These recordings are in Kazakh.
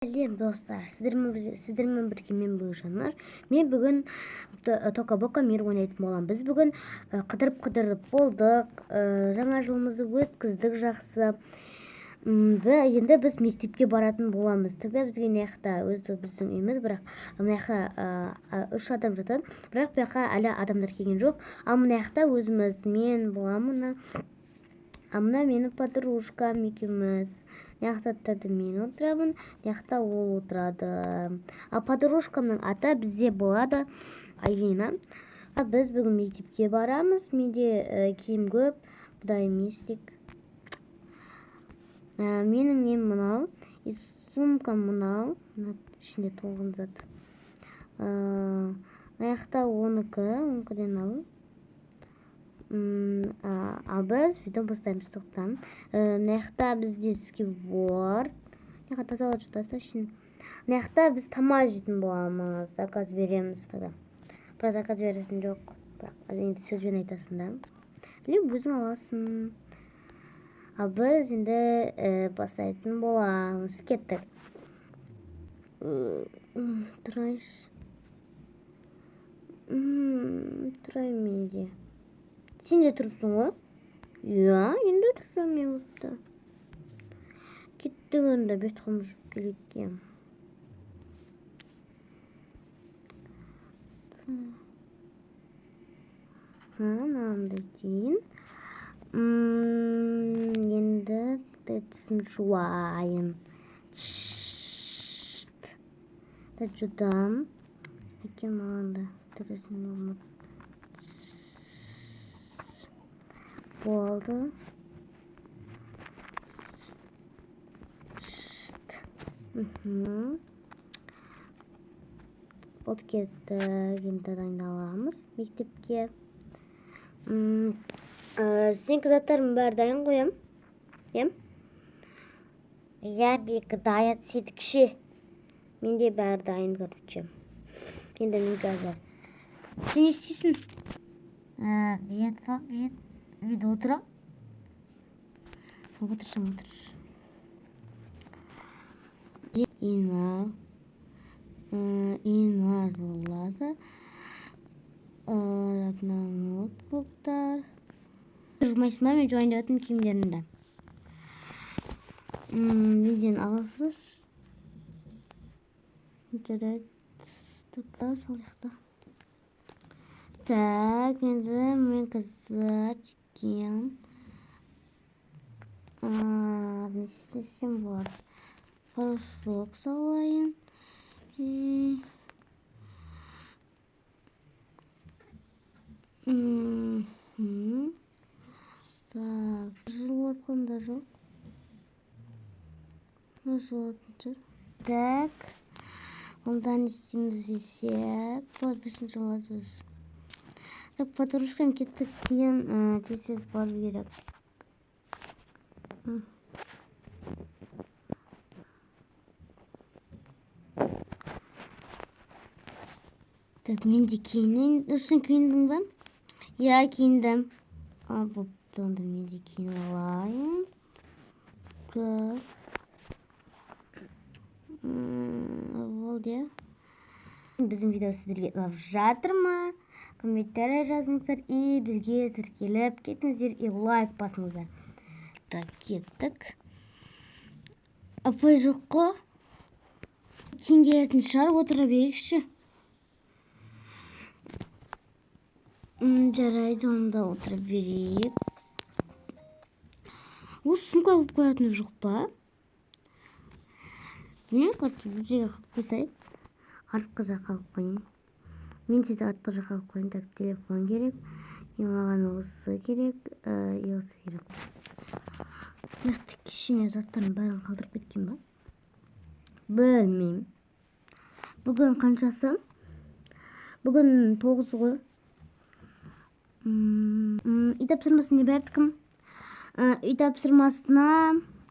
Сәлем, достар! Сіздермен бірге мен бүгін Жанар. Мен бүгін Тока Бока Мир ойнайтын боламын. Біз бүгін қыдырып-қыдырып болдық, жаңа жылымызды өткіздік жақсы. Енді біз мектепке баратын боламыз. Тогда бізге мына жақта өзі біздің үйіміз, бірақ мына жақта 3 адам жатады. Бірақ бұл жаққа әлі адамдар келген жоқ. Ал мына жақта өзіміз, мен боламын. А мына менің подружкам екеуміз. Мына жақта мен отырамын, мына жақта ол отырады. Ал подружкамның аты бізде болады Айлина. Біз бүгін мектепке барамыз. Менде киім көп, бұдай емес тек. Менің нем мынау, и сумкам мынау, мына ішінде толған зат. Мына жақта оныкі, оныкіден ал. Ал біз видео бастаймыз, тоқтам. Мына жақта бізде скейтборд. Мына жақта тазалап жатасың ішін. Мына жақта біз тамақ жейтін боламыз, заказ береміз тогда. Бірақ заказ бересің жоқ. Бірақ енді сөзбен айтасың да. Или өзің аласың. Ал біз енді бастайтын боламыз. Кеттік. Тұрайыншы. Тұрайын мен де. Сен де тұрыпсың ғой? Иә, енді тұрсам не болыпты? Кеттік енді, бет қолымды жуып келейік. Мынандай дейін. Енді тісін жуайын. Жудам. Әкем маған да тісін болды. Болды, кеттік. Енді дайындаламыз мектепке. Сенікі заттарың бәрі дайын ғой, иә? Иә, бекі дайын, сендікі. Менде бәрі дайын, короче. Енді мен қазір. Сен не істейсің? Мен отырамын. Отырсам, отыр. Ина жуылады. Ноутбуктар. Жумайсың ба? Мен жуайын деп жатырмын киімдерімді. Менен аласыз. Жарайды. Сол жақта. Так, енді мен қазір кием. Не істесем болады? Порошок салайын. Так, жуылатын да жоқ. Мына жуылатын шығар. Так, онда не істейміз десек, былай бесінші болады өзі. Так, подружкам кеттік кейін, тез-тез бару керек. Так, мен де киінейін. Сен киіндің бе? Иә, киіндім. Бопты, онда мен де киініп алайын. Так. Болды. Біздің видео сіздерге ұнап жатыр ма? Комментарий жазыңыздар и бізге тіркеліп кетіңіздер и лайк басыңыздар. Так, кеттік. Апай жоқ қой. Кейін келетін шығар, отыра берейікші. Жарайды, онда отыра берейік. Осы сумка қойып қоятыны жоқ па? Білмеймін, короче, бұл жерге қойып қойсай. Артқы жаққа қойып қояйын. Мен сізді артқы жаққа қойып қояйын. Так, телефон керек. И маған осы керек, и осы керек. Мына жақта кішкене заттардың бәрін қалдырып кеткен ба? Білмеймін. Бүгін қаншасы? Бүгін 9 ғой. Үй тапсырмасын не берді кім? Үй тапсырмасына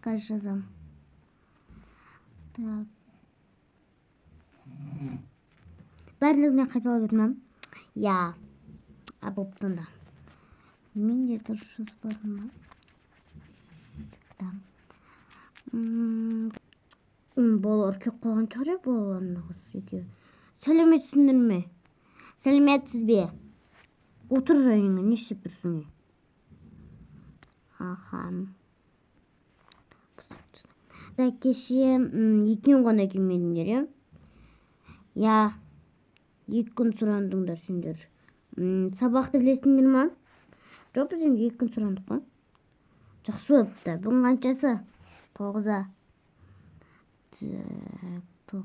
қазір жазамын. Так. Барлығына қайталап бердім, а? Иә. Бопты онда. Мен де дұрыс жазбадым ба? Так. Балалар келіп қалған шығар, иә, балалар, мына қыз екеуі. Сәлеметсіңдер ме? Сәлеметсіз бе? Отыр жайыңа, не істеп тұрсың? Аха. Так, кеше екеуің ғана келмедіңдер, иә? Иә, 2 күн сұрандыңдар сендер. Сабақты білесіңдер ма? Жоқ, біз енді 2 күн сұрандық қой. Жақсы болыпты. Бүгін қаншасы? 9-ы. Так, 9.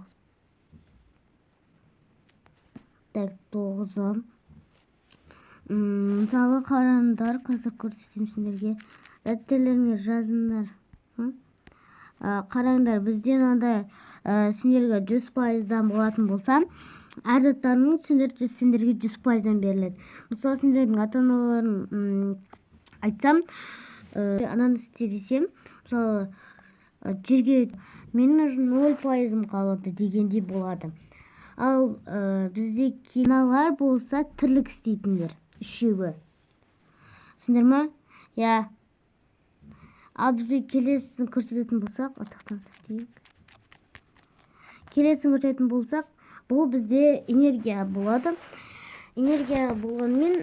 Так, 9-ы. Мысалы, қараңдар, қазір көрсетемін сендерге. Дәптерлеріңе жазыңдар. Қараңдар, бізде мынандай, сендерге 100%-дан болатын болса, әр заттарың сендерге 100%-дан беріледі. Мысалы, сендердің ата аналарың айтсам, ананы істе десем, мысалы, жерге менің уже 0%-ым қалады дегендей болады. Ал бізде мыналар болса, тірлік істейтіндер үшеуі. Түсіндер ма? Иә. Ал бізде келесісін көрсететін болсақ, тақтаны сақтайық. Келесін көрсететін болсақ, бұл бізде энергия болады. Энергия болғанымен,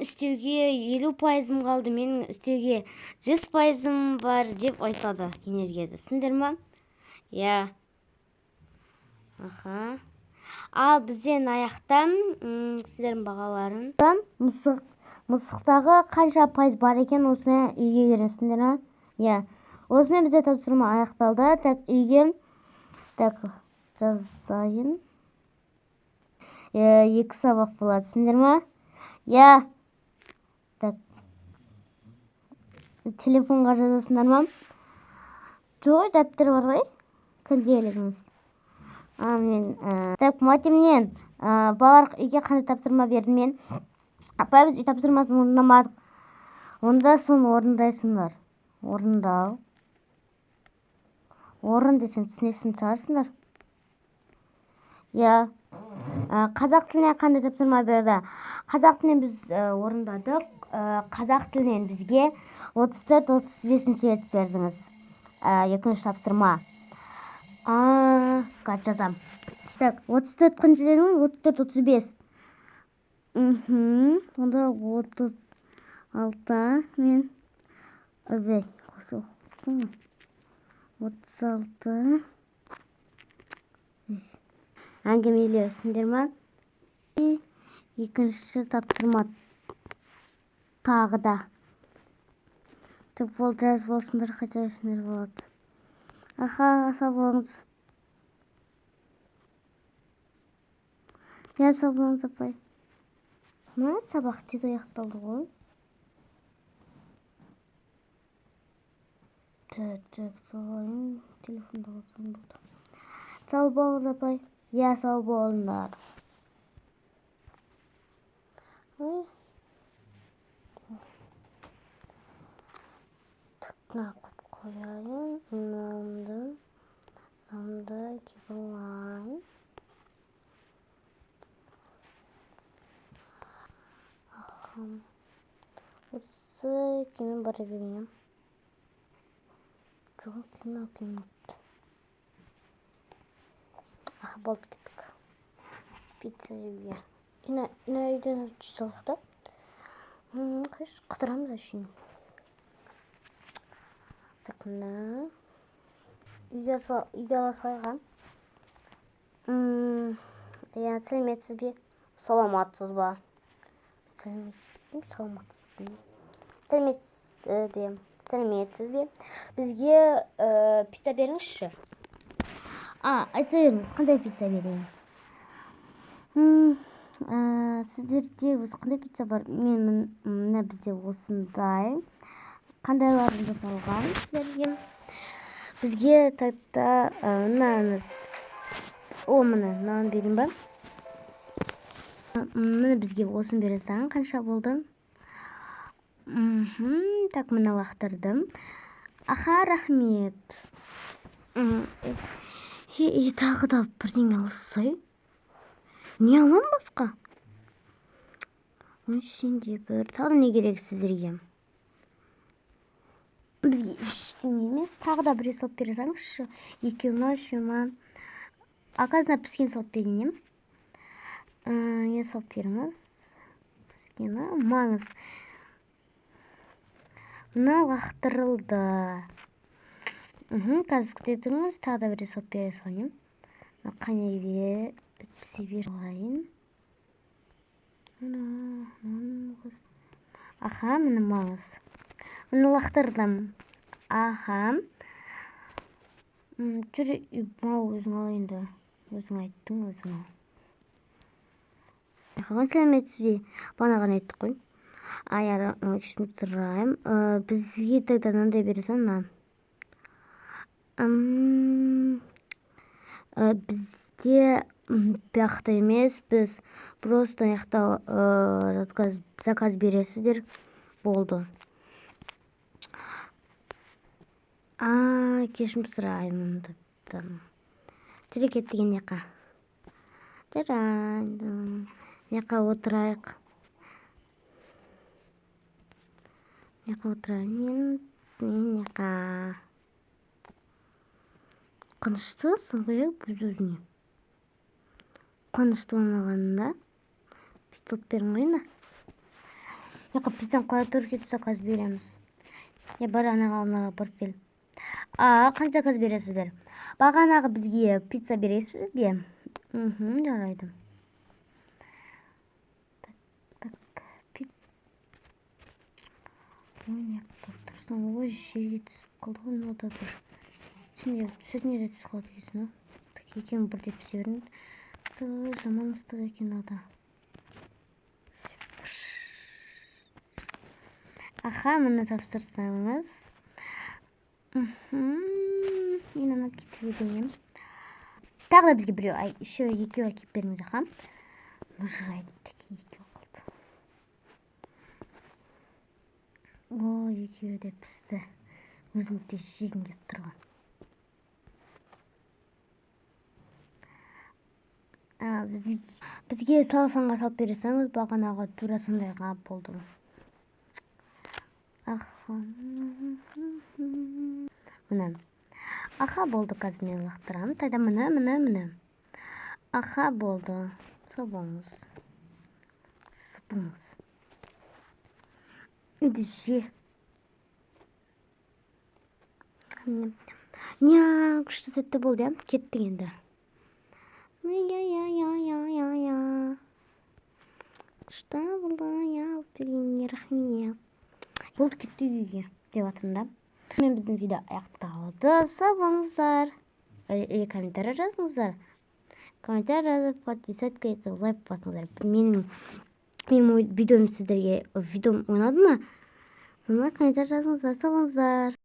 істеуге 50%-ым қалды, менің істеуге 100%-ым бар деп айтады энергияда. Түсіндер ма? Иә. Аха. Ал бізден аяқта сіздердің бағаларын. Мысық, мысықтағы қанша пайыз бар екен, осыны үйге бересіңдер ма? Иә. Осымен бізде тапсырма аяқталды. Так, үйге, так, жазайын. 2 сабақ болады, түсіндер ма? Иә. Так. Телефонға жазасыңдар ма? Жоқ, дәптер бар ғой. Күнделігіңіз. А, мен, так, матемнен, балалар, үйге қандай тапсырма бердім мен? Апай, біз үй тапсырмасын орындамадық. Онда соны орындайсыңдар. Орындау. Орын десең, түсінесің шығарсыңдар. Иә. Қазақ тілінен қандай тапсырма берді? Қазақ тілінен біз орындадық. Қазақ тілінен бізге 34, 35-ші рет бердіңіз. Екінші тапсырма. Қазір жазамын. Так, 34 қанша дедің? 34, 35. Онда 36 мен опять 36. Әңгімелесіңдер ма? Екінші тапсырма тағы да. Так, болды, жазып алсыңдар, хотя сендер болады. Аха, сау болыңыз. Иә, сау болыңыз, апай. Мына сабақ тез аяқталды ғой. Так, так, салайын. Телефонда алсам болды. Сау болыңыз, апай. Иә, сау болыңдар. Ой. Так, мына қойып қояйын. Мынанды киіп алайын. Аха. Осы киімім бара берейін. Жоқ, киім алып келмепті. Аха, болды, кеттік. Пицца жеуге. Мына үйден жей салайық та. Қайсы қыдырамыз әшейін. Так, мына. Үйге ала салайық, а? Иә, сәлеметсіз бе? Саламатсыз ба? Саламатсыз ба? Сәлеметсіз бе? Сәлеметсіз бе? Бізге пицца беріңізші. А, айта беріңіз, қандай пицца берейін? Сіздерде өзі қандай пицца бар? Мен мына бізде осындай. Қандайларын жасалған сіздерге? Бізге тогда мынаны, о, міне, мынаны берейін ба? Міне, бізге осыны бере салың, қанша болды? Так, міне, лақтырдым. Аха, рахмет. Тағы да бірдеңе алсай. Не аламын басқа? Ой, сенде бір. Тағы не керек сіздерге? Бізге ештеңе емес. Тағы да біреу салып бере салыңызшы. Екеу ма, үшеу ма? Оказывается, піскен салып берейін. Не салып беріңіз? Піскені. Маңыз. Мына лақтырылды. Қазір күте тұрыңыз, тағы да біреу салып бере салайын. Мына қане пісе бере салайын. Аха, міне маңыз. Міне лақтырдым. Аха. Жүр, мал өзің ал енді. Өзің айттың, өзің ал. Аха, сәлеметсіз бе? Бағана ғана айттық қой. Аяр, кішкене тұрайын. Бізге тогда мынандай бере сал, нан. Бізде бұяқта емес, біз просто аяқта заказ бересіздер. Болды. Кешірім сұраймын. Жүре кеттік енді жаққа. Жарайды. Жаққа отырайық. Жаққа отырайын. Мен жаққа. Қуаныштысың ғой, өз өзіңе. Қуанышты болмағанында пицца алып берің ғой енді. Жаққа пиццаны қоя тұр, кетіп заказ береміз. Е, бар анаға, анаға барып кел. Қанша заказ бересіздер? Бағанағы бізге пицца бересіз бе? Жарайды. Так, так, ой, не қылып тұрсың? Ой, жерге түсіп қалды ғой, мынау да бір. Түсіне де түсіп қалды дейсің, а? Так, екеуін бірдей пісе беріңдер. Жаман ыстық екен ада. Аха, міне тапсырсаңыз. Мен ана кетіп едім. Тағы да бізге біреу, ай, еще екеу әкеліп беріңіз, аха. Ну, жарайды, так, екеу қалды. О, екеуі де пісті. Өзім де жегім келіп тұрған. Бізге салафанға салып бере салыңыз, бағанағы тура сондайға болды. Аха. Міне. Аха, болды, қазір мен лақтырамын. Тогда міне, міне, міне. Аха, болды. Сау болыңыз. Сыпыңыз. Енді же. Не, күшті сәтті болды, иә? Кеттік енді. Я-я-я-я-я. Күшті болды, я, алып бергеніне рахмет. Болды, кеттік үйге деп жатырмын да. Мен біздің видео аяқталды. Сау болыңыздар. Комментарий жазыңыздар. Комментарий жазып, подписаться етіп, лайк басыңыздар. Менің видеом сіздерге видеом ұнады ма? Сонда комментарий жазыңыздар. Сау болыңыздар.